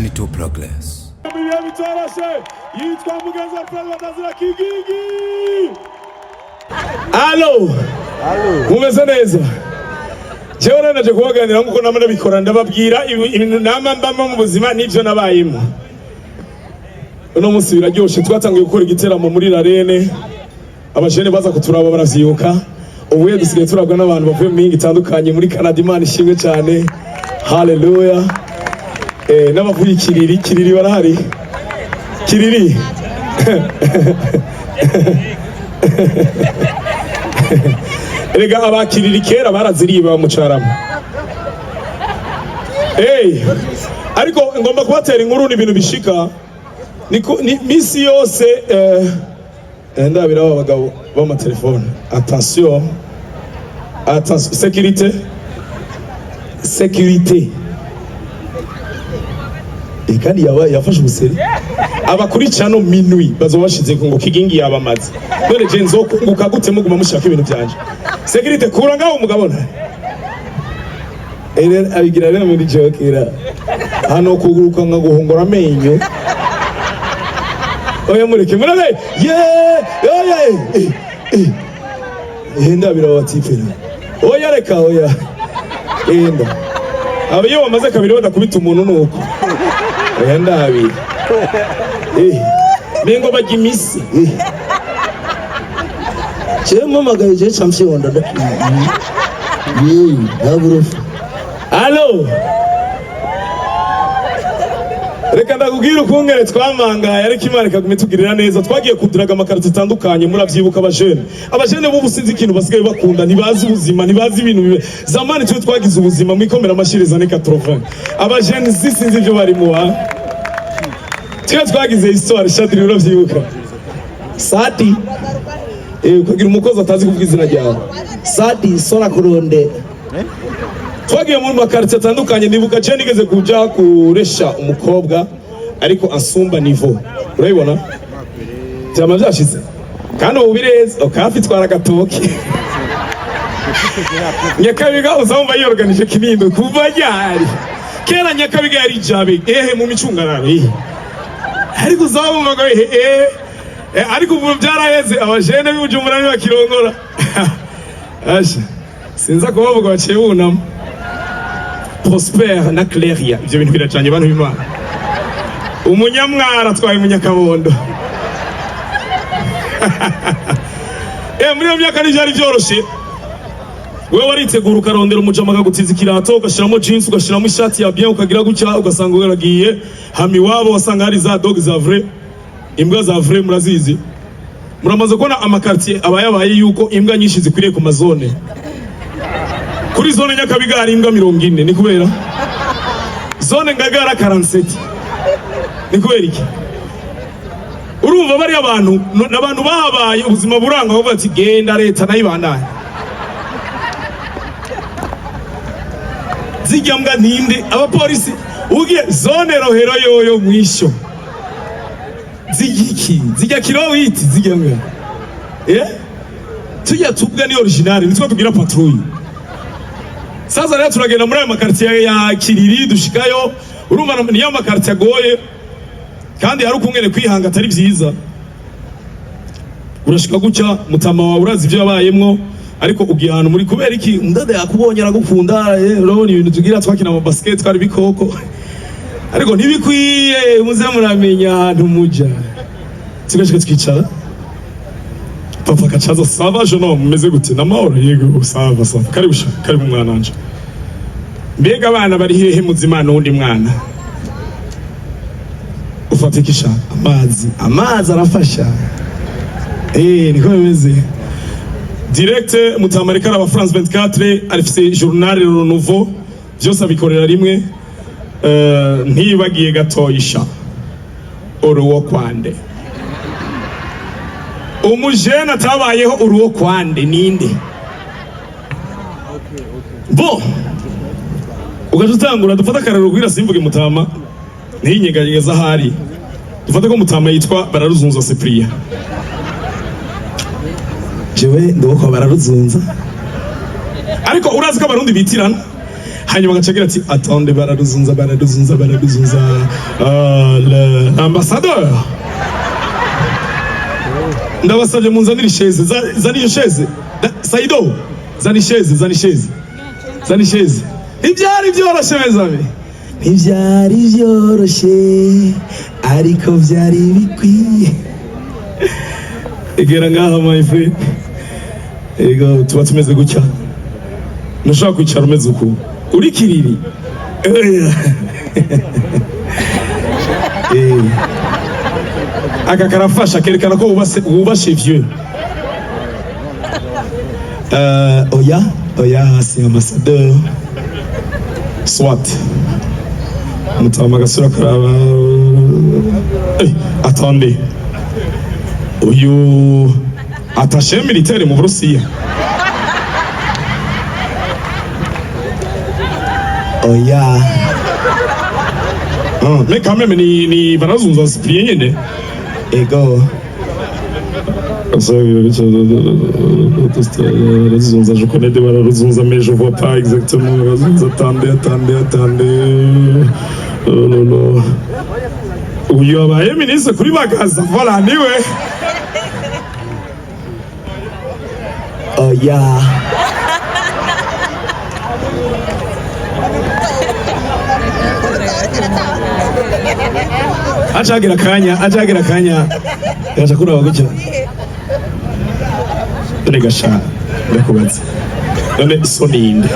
Journey to Progress. Ibihe bitoroshe, yitwa Mugenzi Alfred Batazira Kigingi. Allo, mumeze neza? Jewe rero naje kubaganira nkuko nama ndabikora, ndababwira ibintu nama mbamo mu buzima n'ivyo nabayemo. Uno munsi biraryoshe, twatangiye gukora igiteramo muri l'arène, abajene baza kuturaba baravyibuka. Ubu dusigaye turabwa n'abantu bavuye mu mihingo itandukanye muri Canada. Imana ishimwe cyane, haleluya. N'abavuye Kiriri, Kiriri barahari, Kiriri. Erega abakiriri kera baraziriye baba mucarama. Hey, ariko ngomba kubatera inkuru, ni ibintu bishika ni misi yose. Ndabira aba bagabo b'amatelefone, attention, attention, sécurité, sécurité. Kandi yaba yafashe ubuseri abakurikirana minwi bazoba bashize ngo Kigingi yabamaze. None je nzokunguka gute muguma mushaka ibintu byanje? Sécurité, kura ngaho umugabo nta ere abigira rero muri jokera hano kuguruka nka guhongora amenyo. Oya, mureke murabe ye, oya, ndabira abatifera. Oya, reka, oya, enda aba iyo bamaze kabiri badakubita umuntu nuko. Oya, ndabira mengo bajya imisi. Jewe mpamagaye, jewe ca mfyonda. Yewe ntaburofa. Allo, reka ndakubwira ukungene twamangaye, ariko Imana ikaguma itugirira neza. Twagiye kuduraga amakarito atandukanye, muravyibuka abajene. Abajene b'ubu sinzi ikintu basigaye bakunda, ntibazi ubuzima, ntibazi ibintu bibe zamani. Twe twagize ubuzima mwikomera amashiriza ni 80. Abajene si sinzi ibyo barimo ha. Twe twagize histoire. Shadiri, uravyibuka Sadi. Ukagira umukozi atazi kuvuga izina ryawe. Sadi sora kurondera. Twagiye mu makarito atandukanye. Ndibuka je nigeze kuja kuresha umukobwa, ariko ansumba niveau, urabibona vyama vyashize kandi ubu bireze okafi twara agatoki Nyakabiga uzumva yiorganije Kinindo kuva ryari? Kera Nyakabiga yari Jabe, ehe, mu micungararo, ehe, ariko uzumva ngo ehe, ehe, ariko ubu byaraheze. Abajene b'Ibujumbura ntibakirongora. Asha, sinza kubavuga, baciye bunama. Prosper na Cleria, ibyo bintu biracanye. Bantu b'Imana, umunyamwara atwaye umunyakabondo. Muri iyo myaka ntibyari byoroshe. Wewe waritegura, ukarondera umujama akagutiza ikirato, ugashyiramo jeans, ugashyiramo ishati ya bien, ukagira gutya, ugasanga uragiye hama iwabo, wasanga hari za dog za vrai, imbwa za vrai murazizi. Muramaze kubona amakartier aba yabaye yuko imbwa nyinshi zikwiriye ku mazone. Kuri zone Nyakabiga hari imbwa 40, ni kubera zone Ngagara 47, ni kubera iki? Urumva bariya abantu n'abantu bahabaye ubuzima buranga, bavuga ati genda leta nayo ibandanye zijya mbwa ninde abapolisi ugiye zone Rohero yoyo mwisho zijya iki, zijya kilowiti, zijya mbwa tujya tubwa ni original, nitwo tugira patrouille. Sasa rero turagenda muri ayo makartier ya Kiriri, dushikayo, urumva niyo makartier agoye kandi hari ukungene kwihanga atari vyiza. Urashika gutya, mutama wawe urazi ibyo yabayemwo, ariko ugiye ahantu muri kubera iki ndade yakubonye aragukunda. Urabona ibintu tugira, twakina ama basket, twari bikoko, ariko ntibikwiye. Muze muramenya ahantu muja. Tugashika twicara, papa akacaza: "Ça va jeune homme, mumeze gute? Namahoro?" "Yego, ça va, ça va." "Karibu sha, karibu mwana wanje. Mbega abana bari hehe?" Muzimana uwundi mwana ufatikisha amazi, amazi arafasha. Niko bimeze. Direct mutamarika araba France 24, arifise journal Le Nouveau, byose abikorera rimwe. Ntibagiye gatoyisha uruwo kwande umujene atabayeho uruwo kwande ninde bo ugaca utangura. Dufate akararo kugira simvuge mutama ntiyinyeganyeza ahari. Dufate ko mutama yitwa Bararuzunza Cyprien. Jewe nduboko Bararuzunza, ariko urazi ko Abarundi bitirana. Hanyuma agaca agira ati: "Attendez, Bararuzunza, Bararuzunza, Bararuzunza, l'ambassadeur, ndabasabye munzanire isheze." Zana iyo chaise. Saido, zana isheze, zana isheze, zana isheze. Ntibyari byoroshe, mes amis. Ntibyari byoroshye, ariko byari bikwiye. Egera ngaha, my friend. Ego, tuba tumeze gutya. Ntushobora kwicara umeze uku uri kiriri. Oya. Aka karafasha, kerekana ko wubase, wubashe vieux. Oya, oya, c'est ambassadeur. Soit mutama agasura karaba: "Attendez, uyu attaché militaire mu Burusiya?" Oya. Ah, mais quand même ni Barazunza Cyprien nyene. Ego. Barazunza, je connais des Barazunza, mais je vois pas exactement Barazunza. Attendez, attendez, attendez. Oh là là. Uyu abaye ministre kuri Bagaza, voilà, niwe. Oya. Acagira akanya, acagira akanya, gaca kuraba gutya: "None gasha, ndakubaza, none so ninde?"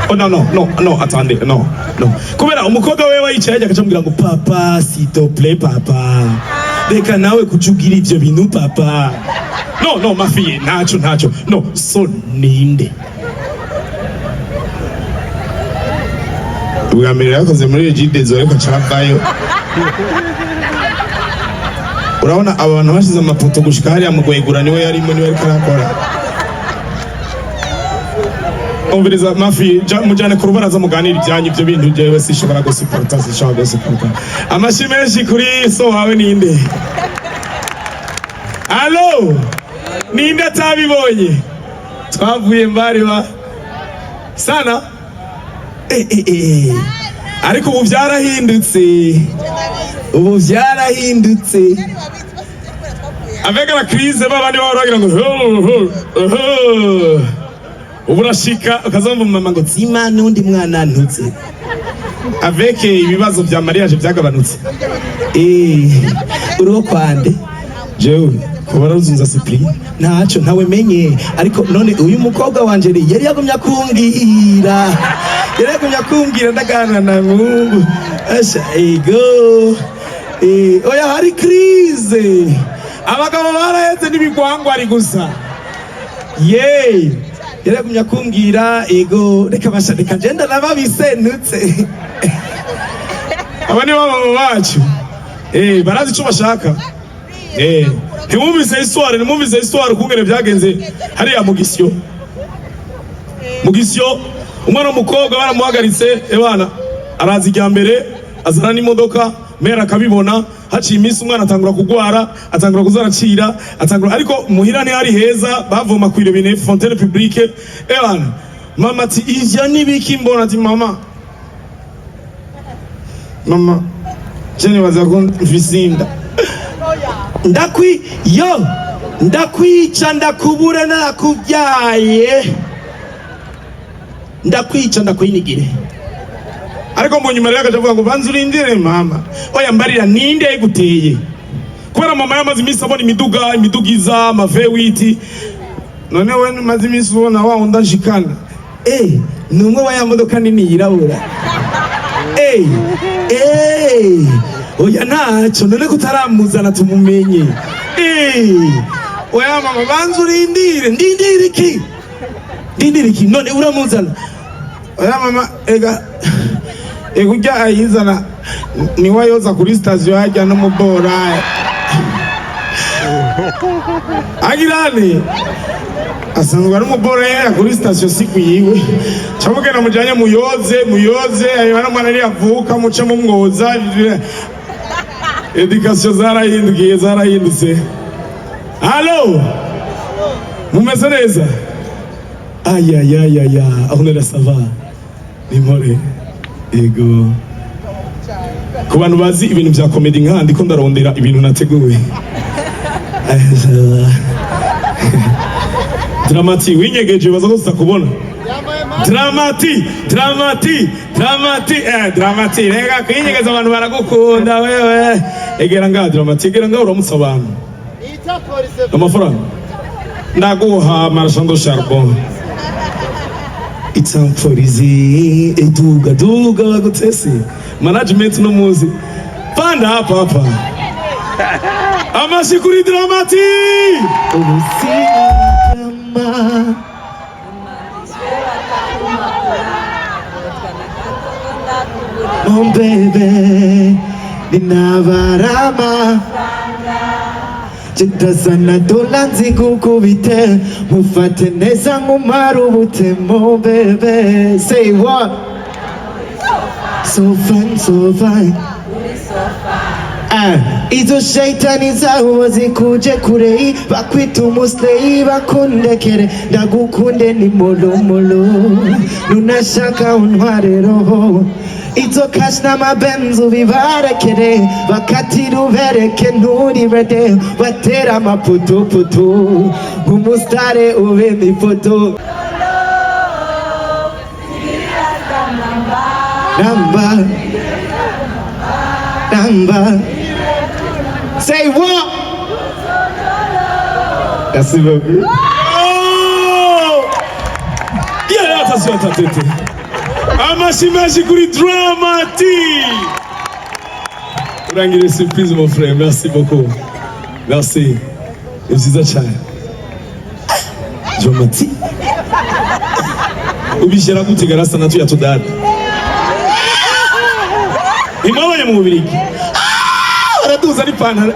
Oh no, no, no, no, attendez, no, no. Kubera umukobwa wewe yicaye ajya akacamubwira ngo: "Papa, s'il te plaît, papa, reka nawe kucugira ivyo bintu, papa." "No, no, ma fille, ntaco, ntaco. No, so ninde?" Ubwa mbere yakoze muri Regideso, ariko acavayo. Urabona aba bantu bashize amapoto gushika hariya mu Gwegura, niwe yarimo, niwe ariko arakora. Umviriza mafi, mujyane ku rubaraza muganira ibyanyu. Ibyo bintu jewe sinshobora gusuporta, sinshobora gusuporta. Amashyi menshi kuri so wawe ninde? Allo, ninde atabibonye? Twavuye mbari ba sana. Eh. Ariko ubu byarahindutse, Ubu byarahindutse. Avec la crise, babandi baba bagira ngo ho ho ho. Ubu urashika ukazumva mama ngo: Zima n'undi mwana ntutse. Avec ibibazo bya mariage byagabanutse. Uriho kwande? Jewe kuba Ruzunza Cyprien. Ntacyo, ntawe menye. Ariko none uyu mukobwa wanje yari yagumye akumbwira, yari yagumye akumbwira, ndaganira na Mungu asha. Ego. Oya, hari crise, abagabo baraheze n'ibigwangwari gusa. Ye, yari yagumye akumbwira. Ego, reka basha, reka ngenda nababisenutse. Aba ni baba bacu, barazi icyo bashaka. Ntimwumvise histoire, ntimwumvise histoire ukungene byagenze hariya mu Gisyo? Mu Gisyo, umwana w'umukobwa baramuhagaritse, ebana araza ijya mbere, azana n'imodoka, mera akabibona. Haciye iminsi umwana atangura kugwara, atangura kuzaracira, atangura, ariko muhira ntihari heza, bavoma ku irobine, fontaine publique. Ebana mama ati: "Ivyo nibiki mbona?" Ati: "Mama, mama, je nibaza ko mfise inda." Ndakwi yo, ndakwica, ndakubura narakubyaye, ndakwica, ndakwinigire. Ariko mu nyuma rero agaca avuga ngo: "Banza urindire, mama." "Oya, mbarira, ninde yayiguteye?" Kubera mama yamaze iminsi abona imiduga, imiduga iza ama V8. "None we umaze iminsi ubona wa wundi anshikana?" Ni umwe wa ya modoka nini yirabura. Oya, ntacyo. None ko utaramuzana tumumenye? "Oya mama, banza urindire." Ndindire iki? Ndindire iki? None uramuzana? "Oya mama, ega ega ujya ayizana niwe ayoza kuri sitasiyo hajya no mu bora agirane, asanzwe ari umubora yaya kuri sitasiyo, si kuyiwe. Camugenda mujanye muyoze, muyoze ayo n'umwana niyavuka muce mumwoza." Éducation zarahindukiye, zarahindutse. Allo, mumeze neza? Ayayayaya, Ornella, ça va? Nimore. Ego. Ku bantu bazi ibintu bya comedy nka ndiko ndarondera ibintu nateguye. Drama T, winyegeje baza ko tutakubona. Drama T, Drama T, Drama T, Drama T, rega kwinyegeza, abantu baragukunda wewe. Egera ngaha, Drama T, egera ngaha uramutse abantu. Amafaranga ndaguha, marchand de charbon. Itampolizi eduga duga bagutesi management no muzi panda hapa hapa. Amashi kuri Drama T. Ubuzima. Mon bébé, ninabarama Jitazana dola nzigukubite, mufate neza nkumara ubute. Mon bébé, say what? So fine, so fine. Ah, izo shaitani zaho zikuje kure, bakwita umusleyi, bakundekere, ndagukunde ni molomolo, nunashaka untware roho. Izo cash n'amabenzi bibarekere, bakatira ubereke nturi ready, batera amaputuputu nk'umusitare ube ifoto namba namba. Say what? Merci beaucoup. Oh! Yeah, attention, attention. Amashi menshi kuri Drama T. Urangire surprise, mon frère. Merci beaucoup. Merci. Ni vyiza cyane. Drama T. Ubishyira gute garasa na tuya tudada? Imwabonye mu Bubirigi. Ah, baraduza n'ipantaro.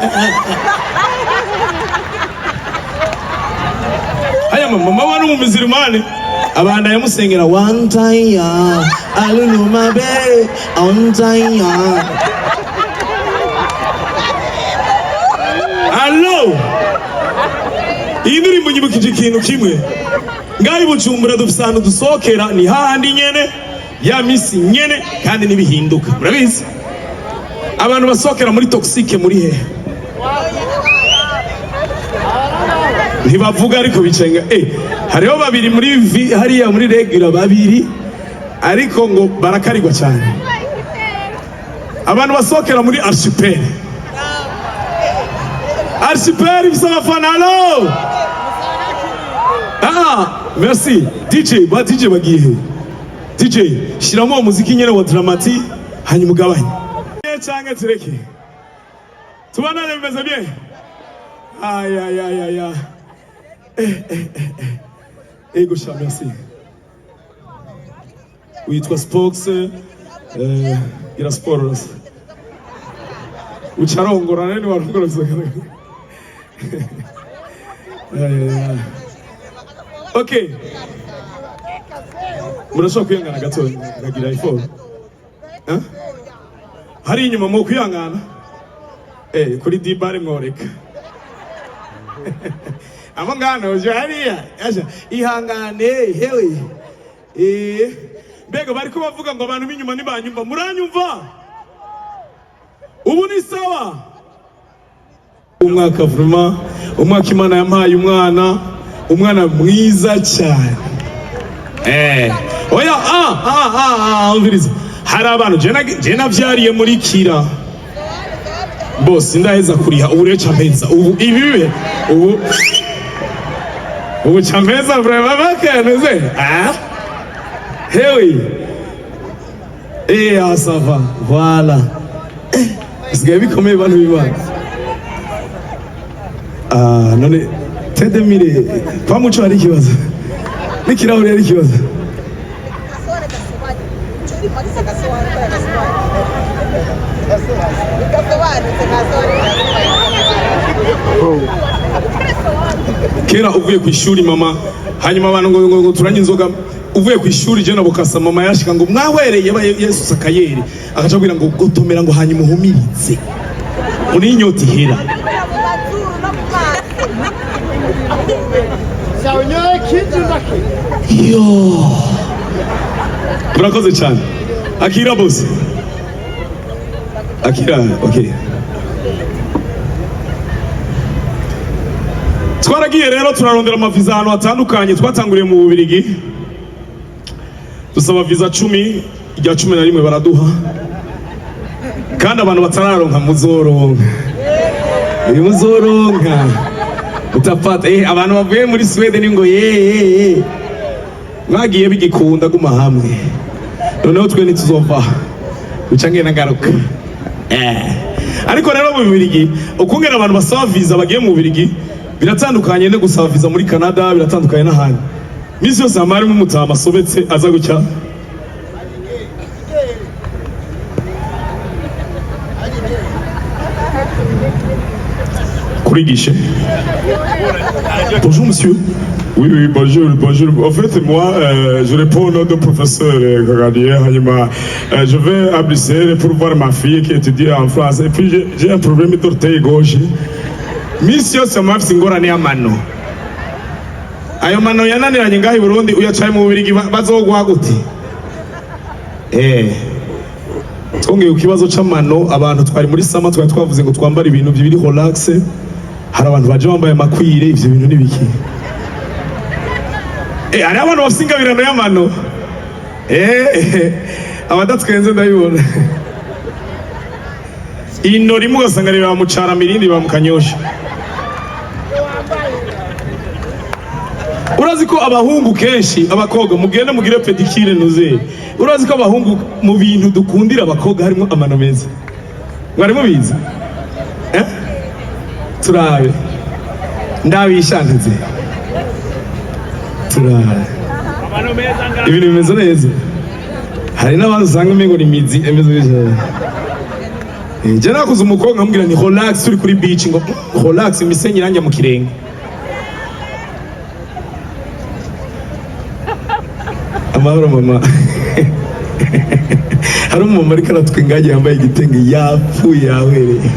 Haya mama wa n'umumizirimani abanda yamusengera wantaya alunumabe ontaya. Allo, iyi ndirimbo nyibukije ikintu kimwe. Ngaho i Bujumbura dufise ahantu dusohokera, ni hahandi nyene, ya misi nyene, kandi ntibihinduka, murabizi. Abantu basohokera muri Toxique muri hehe? Ntibavuga ariko bicenga. Hariho babiri muri hariya muri regira babiri, ariko ngo barakarirwa cyane. Abantu basohokera muri Archipel, Archipel ifise abafana. Allo, ah, merci DJ. Ba DJ bagiye he? DJ, shiramo uwo muziki nyene wa Drama T, hanyuma ugabanye canke tureke tubandanye. Bimeze bien. Ay ay ay ay ay, eh eh eh eh. Ego sha, merci. Witwa Spox, gira siporo rasa ucarongora nene warongora. Ay, ay, ay. Okay, murashobora kwihangana gato ngagira effort. Hein? Hari inyuma mu kwihangana kuri dibare mworeka abo ngano uje hariya aja ihangane hewe. Mbega bariko bavuga ngo abantu b'inyuma ntibanyumva, muranyumva ubu ni sawa. Umwaka vraiment, umwaka Imana yampaye umwana, umwana mwiza cyane. Oya, ah ah ah ah, umviriza, hari abantu je navyariye muri Kira bose ndaheza kuriha. Ubu rero campeza, ubu ibibe, ubu campeza vraiment bakaneze. Ah hewe, ah, ça va, voilà. Bisigaye bikomeye, bantu b'Imana. Ah, none tedemire kwa muco hari ikibazo n'ikirahuri, hari ikibazo. Kera uvuye ku ishuri mama, hanyuma abantu ngo turanye inzoga. Uvuye ku ishuri je nabukasa, mama yashika ngo mwahwereye ba Yesu sakayeri, akaca abwira ngo gotomera, ngo hanyuma uhumiritse muri inyota ihera. Yo. Murakoze cyane. Akira bose, akira. Okay, twaragiye rero turarondera amaviza ahantu hatandukanye. Twatanguriye mu Bubirigi, dusaba viza 10, irya 11 baraduha. Kandi abantu batararonka, muzoronka. Uyu muzoronka utapata. Abantu bavuye muri Sweden ngo ye ye ye, mwagiye bigikunda, guma hamwe. Noneho twe ntituzova uca ngenda ngaruka. Ariko rero mu Bubirigi, ukungena abantu basaba viza bagiye mu Bubirigi biratandukanye no gusaba viza muri Canada, biratandukanye n'ahandi. Misi yose hama harimo umutama asobetse aza gutya. Kuri guichet: "Bonjour monsieur." Oui, oui, bonjour, bonjour. En fait, moi, je réponds au nom de professeur Kagadier Hanyuma. Je vais à Bruxelles pour voir ma fille qui étudie en France. Et puis, j'ai un problème d'orteil gauche. Misi yose bama bafise ingorane y'amano. Ayo mano yananiranye ngaho i Burundi, uyacaye mu Bubirigi, bazoguha gute? Twongeye ku kibazo c'amano. Abantu twari muri sama, twari twavuze ngo twambare ibintu biri relax. Hari abantu baje bambaye amakwire. Ivyo bintu ni biki? Hari abantu bafise ingabirano y'amano. Abadatwenze ndabibona. Ino rimwe ugasanga riba mu Carama, irindi riba mu Kanyosha. Urazi ko abahungu kenshi, abakobwa mugende mugire pédicure nuze. Urazi ko abahungu mu bintu dukundira abakobwa harimo amano meza? Mwari mubizi? Eh? Turabe ndabishantuze, turabe ibintu bimeze neza. Hari n'abandi usanga umengo ni imizi imeze gutya. Je nakuze umukobwa nkamubwira ni relax, turi kuri beach, ngo relax, imisenyi iranjya mu kirenge. Amahoro mama. Hari umumama ariko aratwenga yambaye igitenge, yapfuye, yawereye.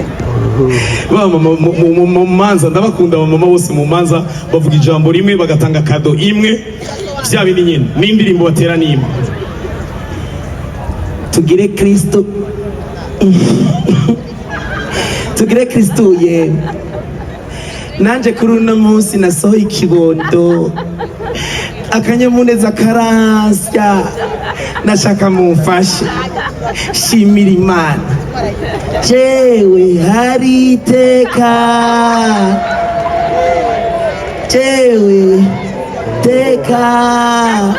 Ba mama mu manza ndabakunda. Abamama bose mu manza bavuga ijambo rimwe, bagatanga cadeau imwe, bya bindi nyine, n'indirimbo batera n'imwe. Tugire Kristo, tugire Kristo ye. Nanje kuri uno munsi nasohoye ikibondo, akanyamuneza karansya, nashaka mumfashe shimira Imana. Jewe hari iteka, jewe teka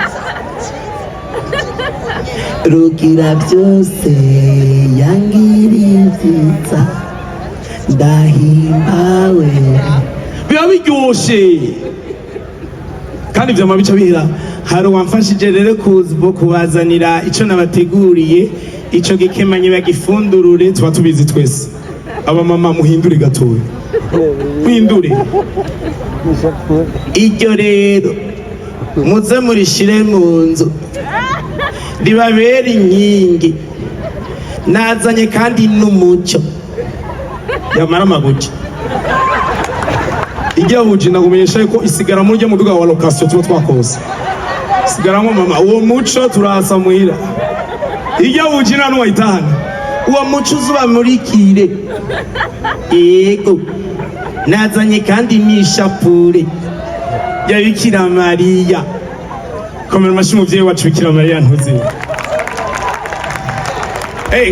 Rugira byose yangiriye ibyiza, ndahimbawe. Biba biryoshe kandi vyama bica bihera. Hari uwamfashije rero kuza kubazanira ico nabateguriye, ico gikemanyi bagifundurure. Tuba tubizi twese. Abamama muhindure gatoya, muhindure. Iryo rero muze murishire mu nzu, ribabere inkingi. Nazanye kandi n'umucyo yamara amabuji. Ijya buji ndakumenyesha yuko isigara muri rya muduga wa location tuba twakoze, isigaramo mama. Uwo muco turasa muhira, ijya buji nta n'uwayitahana. Uwo muco uzubamurikire. Yego, nazanye kandi n'ishapure ya Bikira Mariya. Komera amashyi umuvyeyi wacu Bikira Mariya. Ntuzi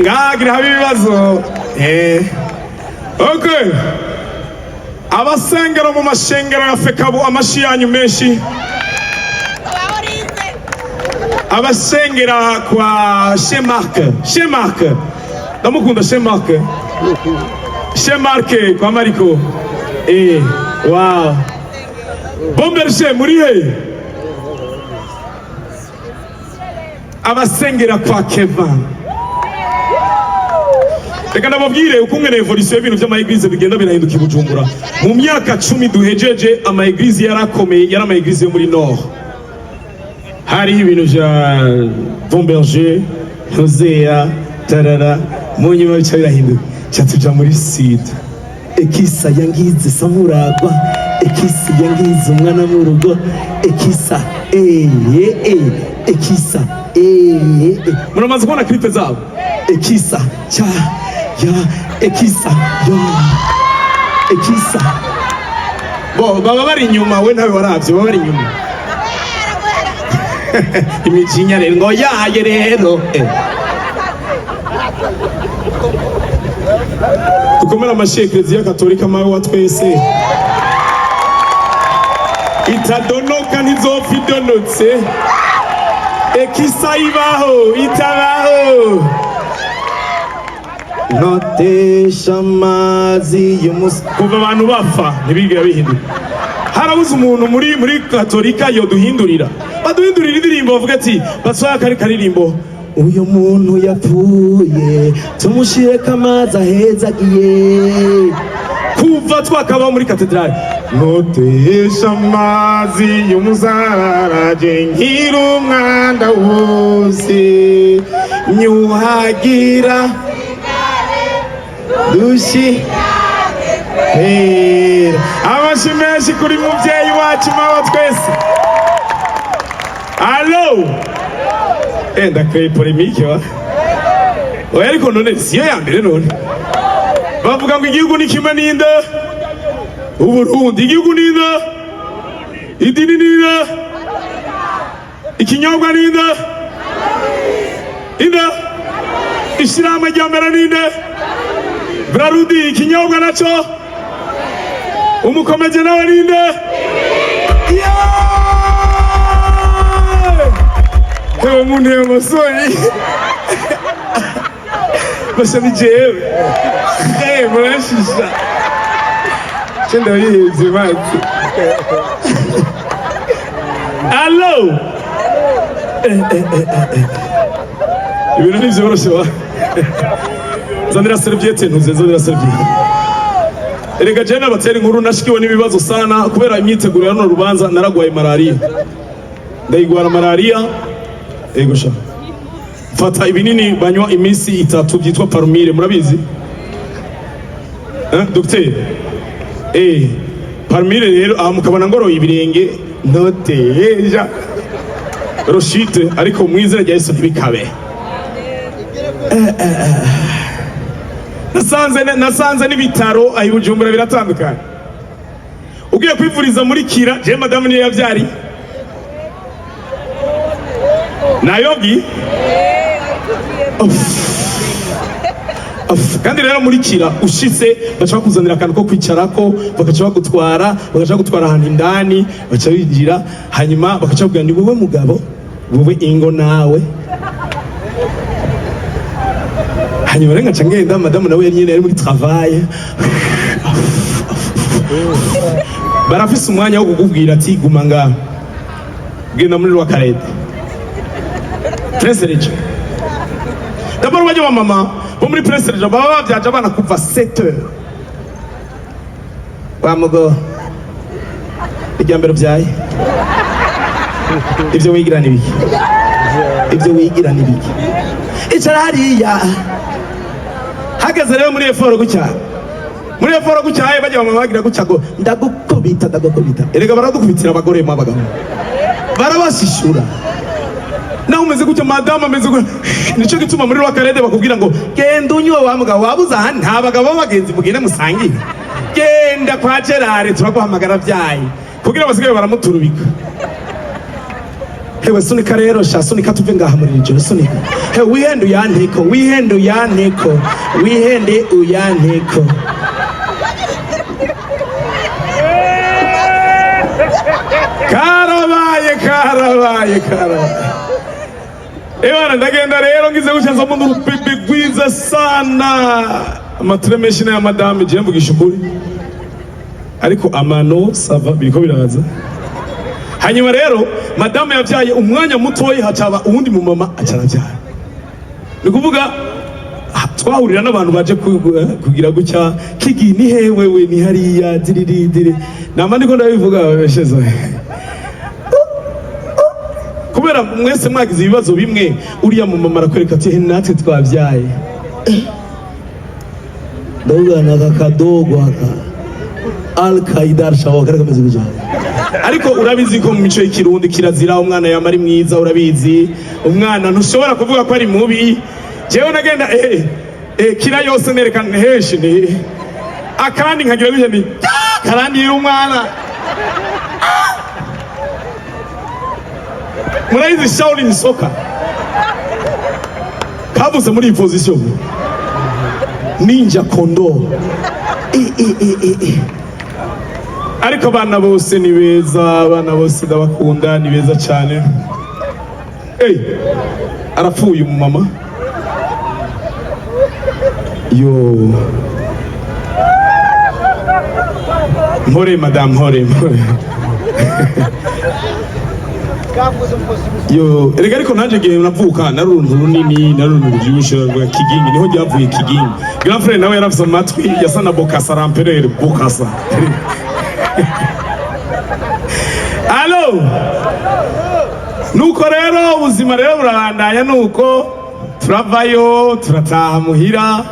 ngagira habe ibibazo. Okay, abasengero mu mashengero ya FECABU, amashi yanyu menshi. Abasengera kwa Chez Mark, Chez Mark ndamukunda, Chez Mark, Chez Mark kwa Mariko. Wow, Bombershe muri he? Abasengera kwa Kevin, reka ndababwire ukungene évolution y'ibintu vy'ama église bigenda birahinduka i Bujumbura. Mu myaka 10 duhejeje, ama église yarakomeye, yari ama église yo muri nord. Hariho ibintu vya Bon Berger, Hosea, tarara. Mu nyuma bica birahinduka, ca tuja muri sud. Ekisa yangize samuragwa, ekisa yangize umwana mu rugo, ekisa. Ekisa eh eh. Muramaze kubona clip zabo. Ekisa cha ya ekisa yo ekisa. Bo baba bari inyuma, we ntawe waravye, baba bari inyuma. Imijinya rero ngo yaye rero. Dukomere amashi Ekleziya Katolika, mawe wa twese, itadonoka ntizopfa idonotse. Ekisa ibaho itabaho. Ntotesha amazi y'umusi. Kuva abantu bapfa ntibigera bihinduka. Harabuze umuntu muri Katolika yoduhindurira, baduhindurira indirimbo, bavuga ati basohoye akari karirimbo. Uyu muntu yapfuye tumushireko amazi ahezagiye. Kuva twakabaho muri katedrali, Notesha amazi y'umusarara, nkiri umwanda wose nyuhagira dushi hera. Amashi menshi kuri muvyeyi wacu, mawa twese. Allo, ndakeye polémique wa oya, ariko none siyo ya mbere. None bavuga ngo igihugu ni kimwe ninde? Uburundi. Igihugu ninde? Idini ninde? Ikinyobwa ninde? Inde? Ishirahamwe rya mbere ninde? Brarudi. Ikinyobwa naco umukomeje nawe ninde? Yeah! Hewe munteye amasoni, basha ni jewe. Murashisha ce ndabihevye mazi. Allo, ibintu ntivyoroshe wa. Zanira serviette, ntuze, zanira serviette. Erega jewe nabatera inkuru, nashikiwe n'ibibazo sana kubera imyiteguro ya runo rubanza. Naragwaye malariya, ndayigwara malariya. Ego sha, mfata ibinini banywa iminsi 3 byitwa Parumire, murabizi eh, docteur? Parumire rero aha mukabona ngoroye ibirenge ntoteja roshite, ariko mu izina rya Yesu ntibikabe. Nasanze n'ibitaro aho i Bujumbura biratandukanye. Ugiye kwivuriza muri Kira, je madamu niyo yavyariye nayobwi. Uff. Kandi rero muri Kira ushitse baca bakuzanira akantu ko kwicarako, bagaca bagutwara ahantu indani, baca binjira, hanyuma bagaca bakubwira ni wowe mugabo, wowe ingo nawe. Hanyuma rero ngaca ngenda, madamu nawe yari nyene yari muri travail. Barafise umwanya wo kukubwira ati guma ngaha, genda muri Rwakarede, Prince Regis. D'abord bajya ba mama bo muri Prince Regis baba bavyaje abana kuva 7 heures. Wa mugo, irya mbere ubyaye, ibyo wigira ni biki? Ibyo wigira ni biki? Icara hariya. Hageze rero muri effort gutya, muri effort gutya, bajya ba mama bagira gutya ngo ndagukubita, ndagukubita. Erega baradukubitira abagore mu abagabo barabashishura. Nawe umeze gutya, madamu ameze gutya. Nico gituma muri Rwakarede bakubwira ngo genda unywe wa mugabo, wabuze aha nta bagabo b'abagenzi, mugende musangire, genda kwa Gerard turaguhamagara byaye, kugira basigaye baramuturubika. Hewe sunika rero sha, sunika tuve ngaha muri iri joro, sunika. Hewe wihende uyanteko, wihende uyanteko, wihende uyanteko. Karabaye, karabaye, karabaye. Ebana ndagenda rero ngize gutya nzamo n'urupipi rwiza sana, amatire menshi n'aya madame. Je mvugisha ukuri, ariko amano ça va, biriko biraza. Hanyuma rero madamu yabyaye umwanya mutoyi, hacaba uwundi mu mama acarabyara. Ni kuvuga twahurira n'abantu baje kugira gutya kigi ni he wewe ni hariya diriri diri nama ndiko ndabivuga beshezo, kubera mwese mwagize ibibazo bimwe. Uriya mu mama arakwereka ati: "He, natwe twabyaye." Ndavuga naka kadogo aka Al Qaida Al-Shabaab kari kameze gutya. Ariko urabizi ko mu mico y'ikirundi kirazira umwana yama ari mwiza. Urabizi, umwana ntushobora kuvuga ko ari mubi. Jewe nagenda kira yose nerekana henshi ni akandi nkagira gutya ni "Ah, karandi y'umwana." Murayizi Shaolin Soccer kavuze muri iyi position ninja kondo e, e, e, e, e. Ariko abana bose ni beza, abana bose ndabakunda, ni beza cyane. Hey, arapfuye umumama. Yo, mpore madame, mpore mpore. Yo, erega ariko nanjye igihe navuka nari uruntu runini, nari uruntu rubyibushe rwa kigingi, niho ryavuye kigingi. Grand frère nawe yarafise amatwi yasa na Bokasa, l'empereur Bokasa. Allo, nuko rero ubuzima rero burabandanya, nuko turavayo turataha muhira,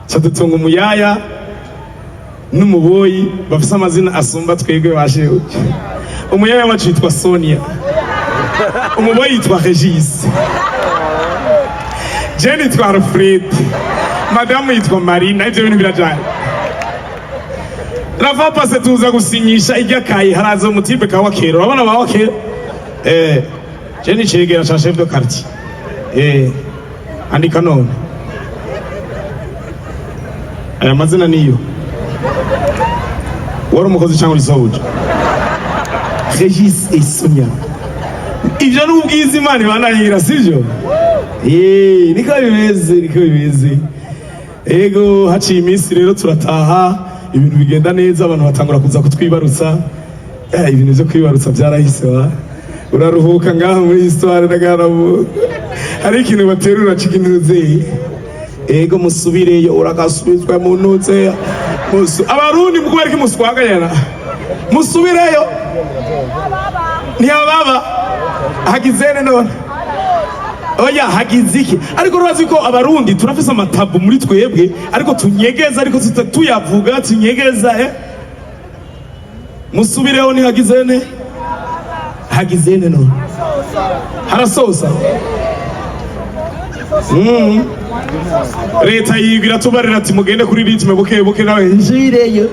ca dutunga umuyaya n'umuboyi bafise amazina asumba twebwe bashebuke. Umuyaya wacu yitwa Sonia, umuboyi yitwa Regis, je nitwa Alfred, madamu yitwa Marina. Ivyo bintu birajanye. Rava pase tuza gusinyisha irya kaye, haraza umutipe ka wakera. Urabona ba wakera, je nicegera ca chef de quartier. Andika none aya mazina niyo wari umukozi cyangwa uri sobuja? Regis et Sonia, ivyo ni ubwiza Imana ibanahira, sivyo? Niko bimeze, niko bimeze. Ego, haciye iminsi rero turataha, ibintu bigenda neza, abantu batangura kuza kutwibarutsa. Ibintu byo kwibarutsa byarahise wa uraruhuka ngaha muri histoire ndagarabu hari ikintu baterura cikintuze. Ego, musubireyo, uragasubizwa mu ntuze. Abarundi mukubera iki muswagayana? Musubireyo, ntiyababa hagizene none. Oya, hagize iki? Ariko urazi ko abarundi turafise amatabu muri twebwe, ariko tunyegeza, ariko tuyavuga tunyegeza. Musubireho, ntihagizene, hagizene none, harasosa. Leta yigira tubarira ati mugende kuri rythme buke buke, nawe njireyo.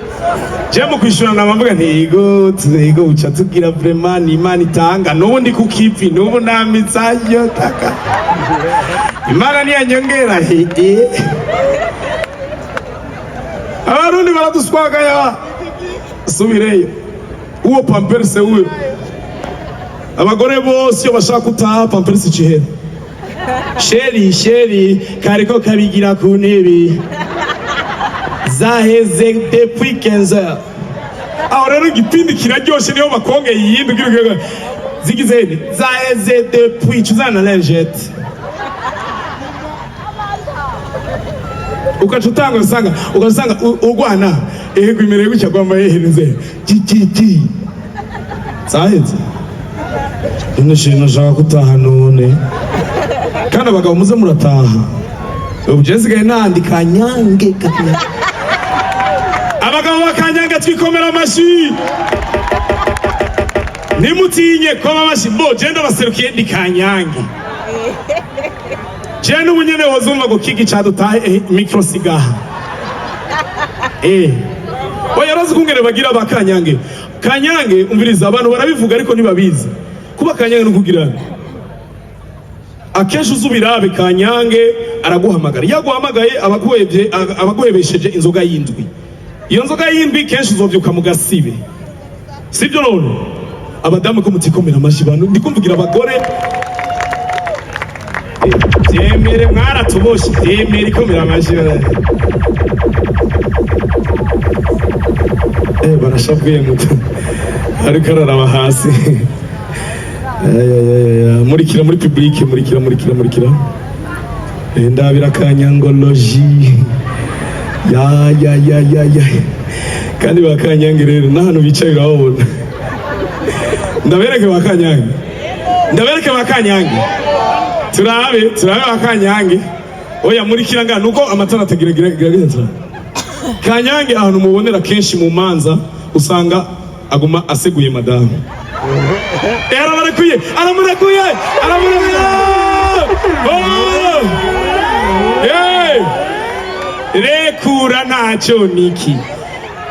Je mu kwishura namavuga nti yego yego, uca tugira vraiment ni Imana itanga. N'ubu ndi ku kivi, n'ubu namitsayo taka, Imana niyanyongera hede. Abarundi baraduswagaya, subireyo. Uwo pamperse uyo, abagore bose iyo bashaka gutaha pamperse icihera. Chéri, chéri, kariko kabigira ku ntebe zaheze depuis 15 heures. Aho rero igipindi kiraryoshe, niyo bakongeye iyindi ugira ugira zigize nti zaheze depuis, cuzana lingette, ugaca utanga, usanga ugasanga urwana ehego imereye gutya kwambaye herenze ti zaheze. None shino nashaka gutaha none. Kandi abagabo muze murataha. Ubu je nsigaye nandika nyange kanya. Abagabo bakanyanga, twikomera amashyi, ntimutinye koma amashyi. Bo je ndabaserukiye, ndi kanyange. Je n'ubu nyene wozumva ngo kiki cadutahe, micro sigaha. Oya, urazi kungene bagira ba kanyange? Kanyange, umviriza, abantu barabivuga ariko ntibabizi. Kuba kanyange ni ukugira akenshi uzubirabe kanyange araguhamagara. Iyo aguhamagaye abaguhebye, abaguhebesheje inzoga y'indwi. Iyo nzoga y'indwi kenshi uzovyuka mu gasibe, sibyo none? Abadamu ko mutikomera amashyi, bantu ndikumvugira abagore. Byemere, mwaratuboshe, byemere, ikomera amashyi. Barashavuye muto ariko araraba hasi. Ay, ay, ay, ay. Murikira muri public, murikira, murikira, murikira. Ndabira kanyangoloji ya ya ya ya ya. Kandi ba kanyange rero n'ahantu bicaye urababona. Ndabereke ba kanyange, ndabereke ba kanyange, turabe, turabe ba kanyange. Oya, murikira ngana nuko amatara atagira gira gira gira. Kanyange ahantu mubonera kenshi mu manza usanga Aguma aseguye madamu. Arabarekuye, aramurekuye, aramurekuye. Oh! Hey! Rekura, ntacyo. Niki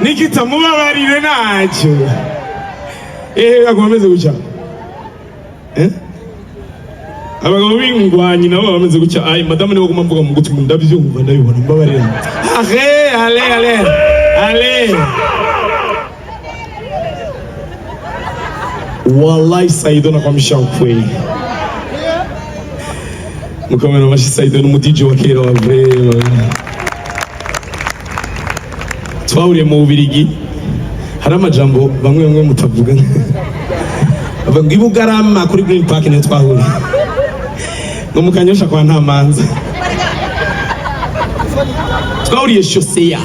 Nikita, mubabarire, ntacyo. Aguma ameze gutya. Eh? Abagabo b'ingwanyi nabo baba bameze gutya. Ay, madamu niwe guma mvuga mu gutwi ngo ndabyumva, ndabibona, mbabarira. Allez, allez, allez, allez. Wallahi Saido, nakwamisha ukweli. Mukomera amashyi Saido, ni umu DJ wa kera wa vrai. Twahuriye mu Bubirigi. Hari amajambo bamwe bamwe mutavuga. Bavuga ngo ibugarama kuri Green Park niyo twahuriye, ngo mu Kanyosha kwa Ntamanza twahuriye Chaussea.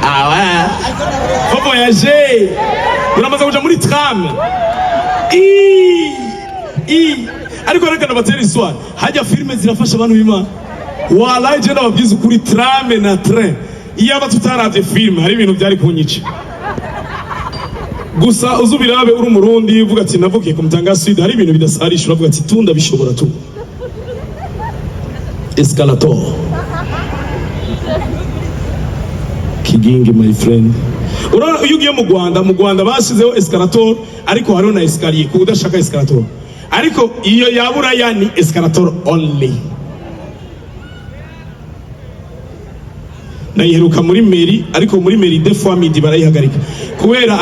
Ah ouais, faut voyager. Uramaze kuja muri tram i i ariko reka ndabatera histoire. Hajya filime zirafasha abantu b'Imana. Wallahi je ndababwiza ukuri, tram na train, iyaba tutaravye filime hari ibintu byari kunyica. Gusa uzubirabe uri Umurundi, uvuga ati navukiye ku Mutanga Sud, hari ibintu bidasarisha, uravuga ati tu ndabishobora tu. Escalator Kigingi, my friend, urabona iyo ugiye mu Rwanda, mu Rwanda bashyizeho escalator, ariko hariho na escalier ku udashaka escalator. Ariko iyo yaburaya ni escalator only. Nayiheruka muri mairie, ariko muri mairie des fois midi barayihagarika kubera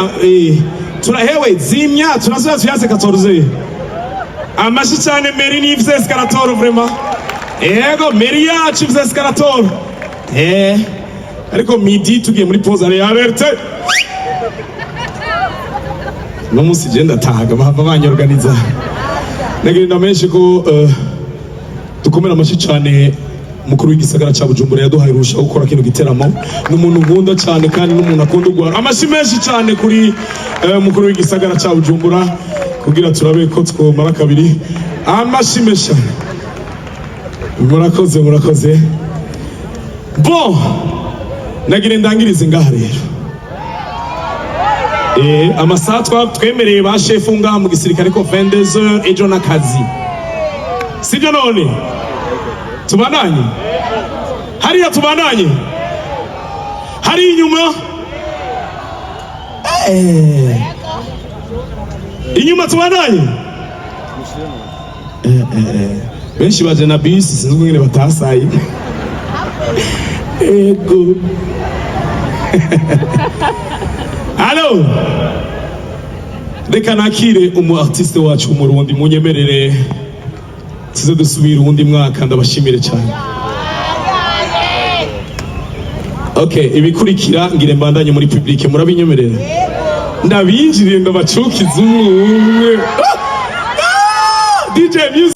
turahewe zimya, turasubira tuyase 14. Amashi cyane. Mairie ni ifise escalator vraiment. Yego, mairie yacu ifise escalator. Ariko midi tugiye muri pause ari alerte. No musi je ndatahaga, bahava banyorganiza. Nagenda menshi ko dukomera amashyi cyane mukuru w'igisagara cya Bujumbura yaduhaye uruhushya rwo gukora kino giteramo. Ni umuntu nkunda cyane kandi n'umuntu akunda ugwara. Amashyi menshi cyane kuri mukuru w'igisagara cya Bujumbura, kugira turabe ko twomara kabiri. Amashyi menshi cyane. Murakoze, murakoze. Bon, nagira ndangirize ngaha rero. Amasaha twemereye ba shefu ngaha mu gisirikare ko 22h ejo n'akazi, sibyo? None tubandanye hariya, tubandanye hari inyuma. Inyuma tubandanye. Benshi baje na bisi, sinzi ingene batasaye. Ego, allo, reka nakire umu artiste wacu w'Umurundi. Munyemerere tuze dusubire uwundi mwaka. Ndabashimire cyane. Okay, ibikurikira ngire mbandanye muri public, murabinyemerera? Ndabinjiriye, ndabacukiza umwe umwe. Ah! Ah! DJ music.